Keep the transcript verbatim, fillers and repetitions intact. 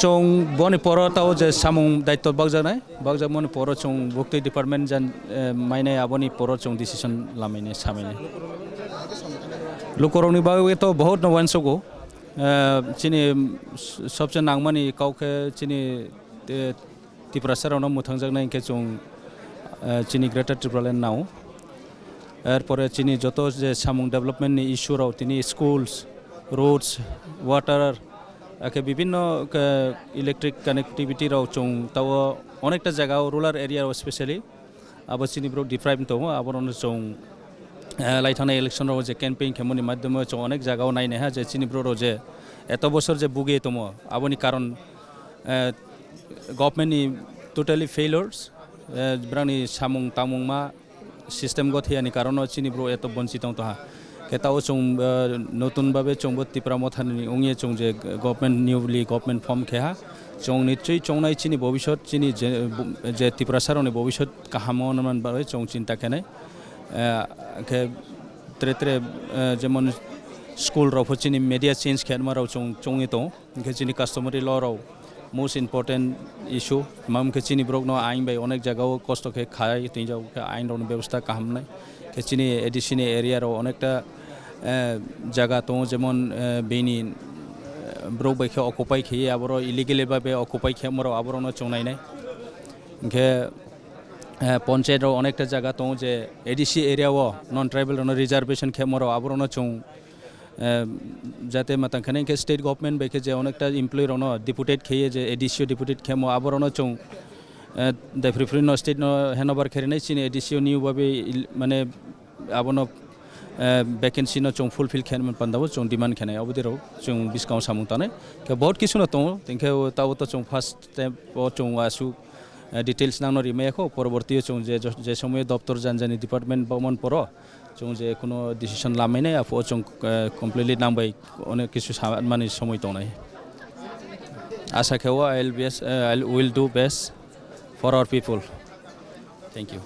Chwng boni poro tao je samung daitto bakjaknai, bakjakmani poro chwng buktwi department jan, eh, mainai aboni poro chwng decision lamainai, samainai. Lukurokni bagwi to bahut no uansugo. Eh, chini s-, sobse nangmani kau khe chini, eh, Tiprasarokno mwthangjaknai hinkhe chwng, eh, chini Greater Tipraland nao. Erpore chini joto je samung development ni issue rok, tini schools, roads, water, akhe bibinno khe electric connectivity rok chwng tao onekta jaga o rural area o specially abo chini borok deprive tongo, aborokno chwng, eh, lai thangna election rok je campaign khemoni madhyamo chwng onek jaga o nainaiha je chini borok rok je eto bosor je bugi tongo aboni karon, eh, government ni totally failures, eh, borokni samung tamung ma system gothiyani karono chini borok eto bonchi tong toha. Khe tao chwng, eh, notun babe chwngbo Tipra Mothani wngye chwng je government, newly government form kheha. Chwng nichoi chongnai chini bobisot, chini je, je Tiprasarokni bobisot kaham wngna man bagwi chwng chinta khenai. Eh, khe tre tre, eh, jemon school rok pho chini media change khe ma rok chwng chongwi tongo. Hinkhe chini customary law rok most important issue. Tma hinkhe chini borokno ain bai onek jaga o kosto khe khai twi jago khe ain rokni bebosta kaham nai. Khe chini A D C ni area rok onekta, eh, jaga tongo, jemon, eh, bini, eh, borok bai khe occupy kheye, aboro illegally babe occupy khemo rok aborokno chwng nainai. Hinkhe, eh, ponchayat rok onekta jaga tongo je A D C area o non tribal rokno reservation khemo rok aborokno chwng eh, jate matang khane hinkhe state government bai khe je onekta employee rokno deputate kheye je A D C o deputate khemo aborokno chwng, eh, daiphrui phruino state no handover kherinai chini A D C o new babe il-, mane abono, eh, vacancy no chwng fulfill khenmani pandao chwng demand khenai obodiro chwng bwskango samung tanai khe bahut kisu no tongo hinkhe tabo to chwng first step o chwng aswk, eh, details nangno rimaya kho porobortio chwng je, je somoyo doptor janjani department bamon poro Chwng je kuno decision lamainai, aphuru chwng, eh, completely nang bai onek kisu samani somoi tongnai. Asa khe o I will best, eh, I will do best for our people. Thank you.